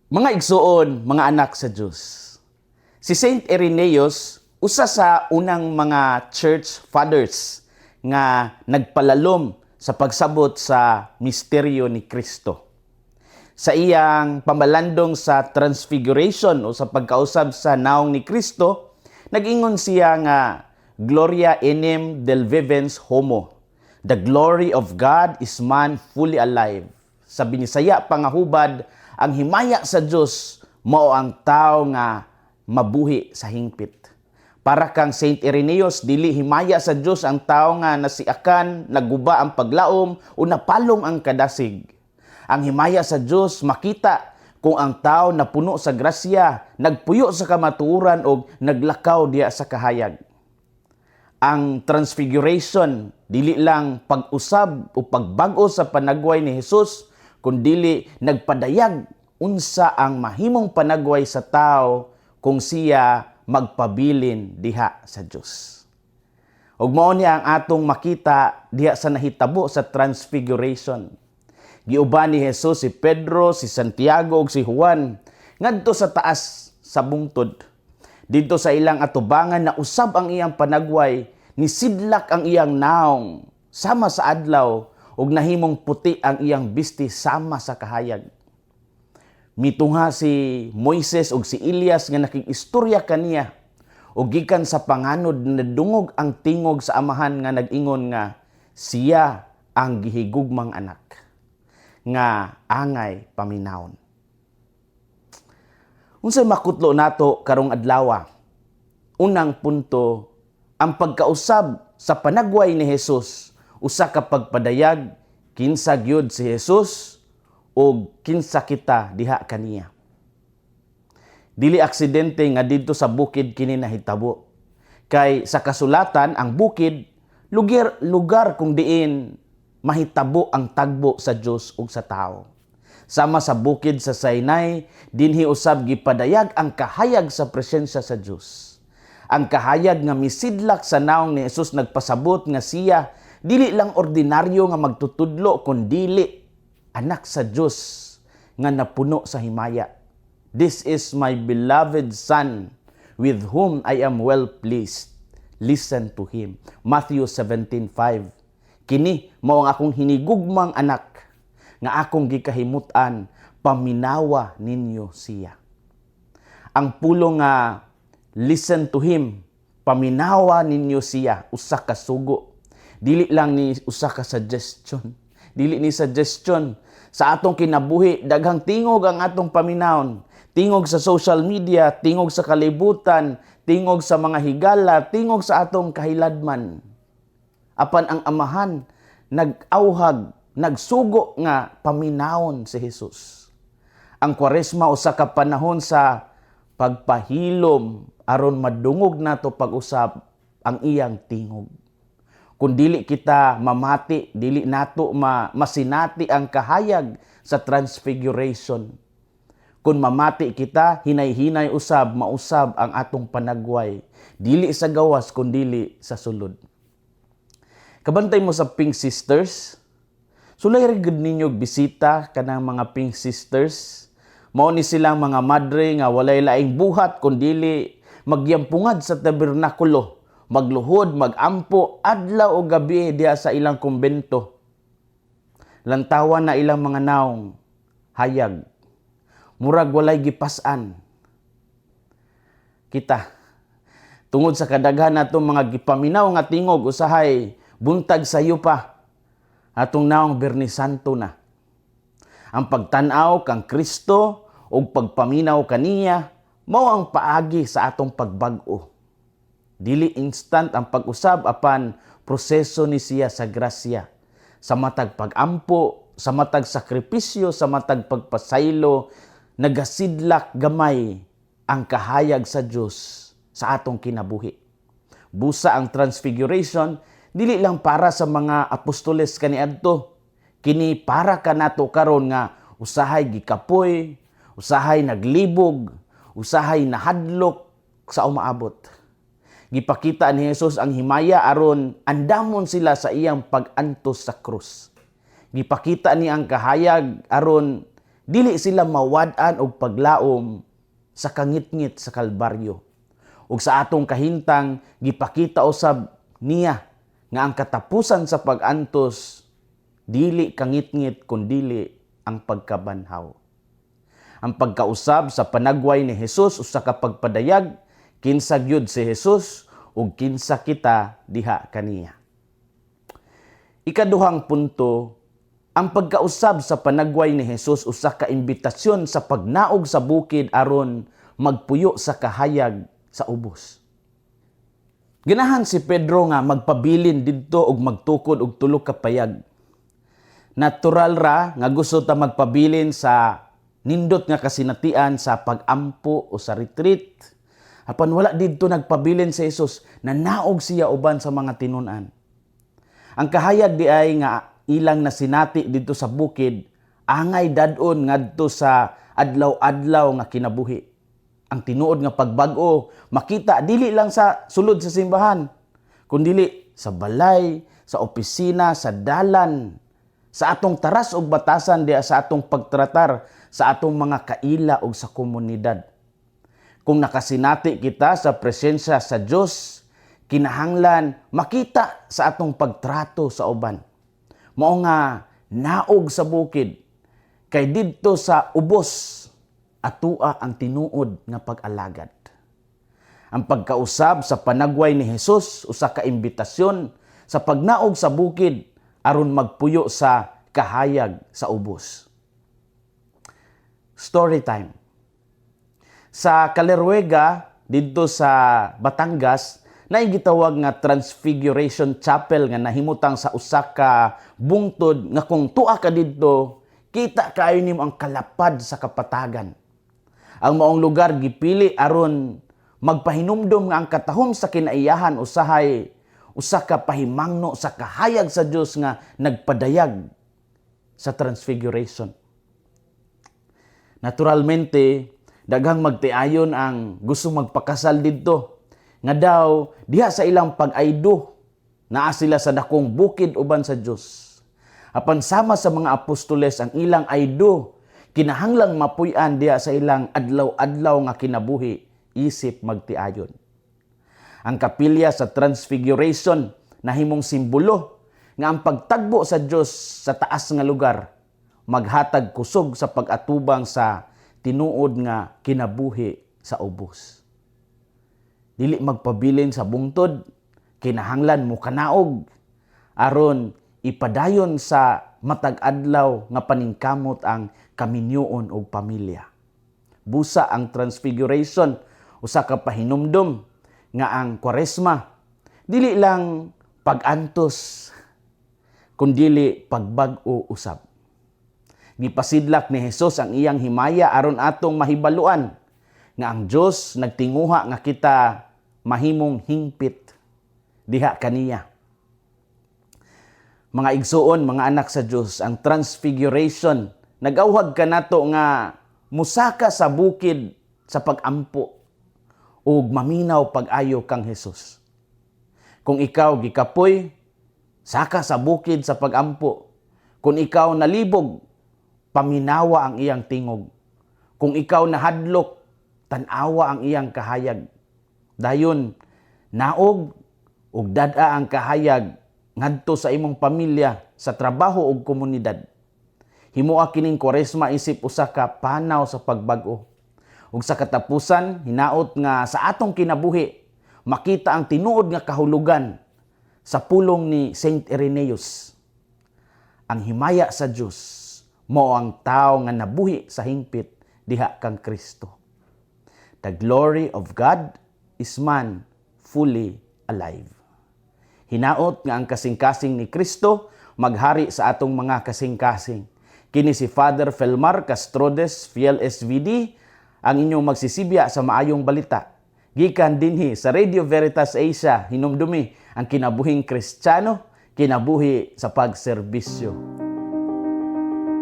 Mga igsuon, mga anak sa Dios. Si Saint Irenaeus, usa sa unang mga church fathers nga nagpalalom sa pagsabot sa misteryo ni Kristo. Sa iyang pamalandong sa Transfiguration o sa pagkausab sa naong ni Kristo, nag-ingon siya nga "Gloria enim del vivens homo." The glory of God is man fully alive. Sa Binisaya pa nga hubad, ang himaya sa Dios mao ang tao nga mabuhi sa hingpit. Para kang Saint Irenaeus, dili himaya sa Dios ang tao nga nasiakan, naguba ang paglaom o napalong ang kadasig. Ang himaya sa Dios makita kung ang tao napuno sa grasya, nagpuyo sa kamatuoran o naglakaw diya sa kahayag. Ang Transfiguration dili lang pag-usab o pagbag-o sa panagway ni Jesus, kundili nagpadayag unsa ang mahimong panagway sa tao kung siya magpabilin diha sa Dios. Ug mao niya ang atong makita diha sa nahitabo sa Transfiguration. Giuban ni Jesus si Pedro, si Santiago ug si Juan ngadto sa taas sa bungtod. Didto sa ilang atubangan na usab ang iyang panagway, nisidlak ang iyang naong sama sa adlaw ug nahimong puti ang iyang bisti sama sa kahayag. Mitungha si Moises ug si Elias nga nakig-istorya kaniya, ug gikan sa panganod nadungog ang tingog sa Amahan nga nag-ingon nga siya ang gihigugmang anak nga angay paminawon. Unsay makutlo nato karong adlaw? Unang punto, ang pagkausab sa panagway ni Jesus usa ka pagpadayag kinsa gyud si Jesus ug kinsa kita diha kaniya. Dili aksidente nga didto sa bukid kini nahitabo. Kay sa kasulatan, ang bukid lugar lugar kung diin mahitabo ang tagbo sa Dios ug sa tao. Sama sa bukid sa Sinai, dinhi usab gipadayag ang kahayag sa presensya sa Dios. Ang kahayag nga misidlak sa naong ni Jesus nagpasabot nga siya dili lang ordinaryo nga magtutudlo, kundili anak sa Dios nga napuno sa himaya. "This is my beloved Son, with whom I am well pleased. Listen to him." Matthew 17:5. "Kini mao ang akong hinigugmang anak nga akong gikahimut-an, paminawa ninyo siya." Ang pulong nga "listen to him", "paminawa ninyo siya", usa ka sugo. Dili lang ni usa ka suggestion. Dili ni suggestion. Sa atong kinabuhi, daghang tingog ang atong paminawon. Tingog sa social media, tingog sa kalibutan, tingog sa mga higala, tingog sa atong kahiladman. Apan ang Amahan nag-awhag, nagsugo nga paminawon si Jesus. Ang Kwaresma usa ka panahon sa pagpahilom aron madungog nato pag-usab ang iyang tingog. Kung dili kita mamati, dili nato masinati ang kahayag sa Transfiguration. Kung mamati kita, hinay-hinay usab mausab ang atong panagway. Dili sa gawas kundili sa sulod. Kabantay mo sa Pink Sisters? Sulay ra gud ninyo bisita kanang mga Pink Sisters. Mao ni silang mga madre nga walay laing buhat kundili magyampungad sa tabernakulo, magluhod, magampo adlaw o gabi diha sa ilang kumbento. Lantawan na ilang mga naong, hayag. Murag walay gipas-an. Kita, tungod sa kadaghan nato mga gipaminaw nga tingog, usahay buntag sayo pa, atong naong Biyernes Santo na. Ang pagtan-aw kang Kristo ug pagpaminaw kaniya mao ang paagi sa atong pagbag-o. Dili instant ang pag-usab, apan proseso ni siya sa grasya. Sa matag pag-ampo, sa matag sakripisyo, sa matag pagpasaylo, nagasidlak gamay ang kahayag sa Dios sa atong kinabuhi. Busa ang Transfiguration dili lang para sa mga apostoles kaniadto. Kini para kanato karon nga usahay gikapoy, usahay naglibog, usahay nahadlok sa umaabot. Gipakita ni Jesus ang himaya aron andamon sila sa iyang pag-antos sa krus. Gipakita ni ang kahayag aron Dili sila mawad-an og paglaom sa kangitngit sa Kalbaryo. Ug sa atong kahintang, gipakita usab niya nga ang katapusan sa pag-antos dili kangitngit kundili ang pagkabanhaw. Ang pagkausab sa panagway ni Jesus usa ka pagpadayag kinsa gyud si Jesus ug kinsa kita diha kaniya. Ikaduhang punto, ang pagkausab sa panagway ni Jesus usa ka imbitasyon sa pagnaog sa bukid aron magpuyo sa kahayag sa ubos. Ganahan si Pedro nga magpabilin didto ug magtukod og tulo ka payag. Natural ra nga gusto ta magpabilin sa nindot nga kasinatian sa pag-ampo o sa retreat. Apan wala didto nagpabilin si Jesus, nanaog siya uban sa mga tinun-an. Ang kahayag di ay nga ilang nasinati didto sa bukid angay dad-on ngadto sa adlaw-adlaw nga kinabuhi. Ang tinuod nga pagbag-o makita dili lang sa sulod sa simbahan, kundili sa balay, sa opisina, sa dalan, sa atong taras ug batasan diha sa atong pagtratar sa atong mga kaila ug sa komunidad. Kung nakasinati kita sa presensya sa Dios, kinahanglan makita sa atong pagtrato sa uban. Mao nga naog sa bukid kay didto sa ubos atua ang tinuod nga pag-alagad. Ang pagkausab sa panagway ni Jesus usa ka imbitasyon sa pagnaog sa bukid aron magpuyo sa kahayag sa ubos. Story time. Sa Caleruega, didto sa Batangas, naay gitawag nga Transfiguration Chapel nga nahimutang sa usa ka bungtod nga kung tua ka didto, kita kaayo nimo ang kalapad sa kapatagan. Ang maong lugar gipili aron magpahinumdom nga ang katahom sa kinaiyahan usahay usa ka pahimangno sa kahayag sa Dios nga nagpadayag sa Transfiguration. Naturalmente, daghang magtiayon ang gusto magpakasal didto. Nga daw, diha sa ilang pag-I do, naa sila sa dakong bukid uban sa Dios. Apan sama sa mga apostoles, ang ilang I do, kinahanglang mapuy-an diha sa ilang adlaw-adlaw nga kinabuhi isip magtiayon. Ang kapilya sa Transfiguration nahimong simbolo nga ang pagtagbo sa Dios sa taas nga lugar maghatag kusog sa pag-atubang sa tinuod nga kinabuhi sa ubos. Dili magpabilin sa bungtod, kinahanglan mo kanaog aron ipadayon sa matag adlaw nga paningkamot ang kaminyoon og pamilya. Busa ang Transfiguration usa ka pahinumdom nga ang Kwaresma dili lang pag-antos kundili pagbag-o usab. Gipasidlak ni Jesus ang iyang himaya aron atong mahibaluan nga ang Dios nagtinguha nga kita mahimong hingpit diha kaniya. Mga igsuon, mga anak sa Dios, ang Transfiguration nagawhag kanato nga musaka sa bukid sa pag-ampo ug maminaw pag-ayo kang Hesus. Kung ikaw gikapoy, saka sa bukid sa pag-ampo. Kung ikaw nalibog, paminawa ang iyang tingog. Kung ikaw nahadlok, tan-awa ang iyang kahayag. Dayon, naog ug dad-a ang kahayag ngadto sa imong pamilya, sa trabaho ug komunidad. Himoa kining Kwaresma isip usa ka panaw sa pagbag-o. Ug sa katapusan, hinaot nga sa atong kinabuhi makita ang tinuod nga kahulugan sa pulong ni Saint Irenaeus. Ang himaya sa Dios mao ang tao nga nabuhi sa hingpit diha kang Kristo. The glory of God is man fully alive. Hinaot nga ang kasing-kasing ni Kristo maghari sa atong mga kasing-kasing. Kini si Father Felmar Castrodes, Fiel SVD, ang inyong magsisibya sa maayong balita. Gikan dinhi sa Radio Veritas Asia, hinumdumi ang kinabuhing Kristiyano, kinabuhi sa pagserbisyo.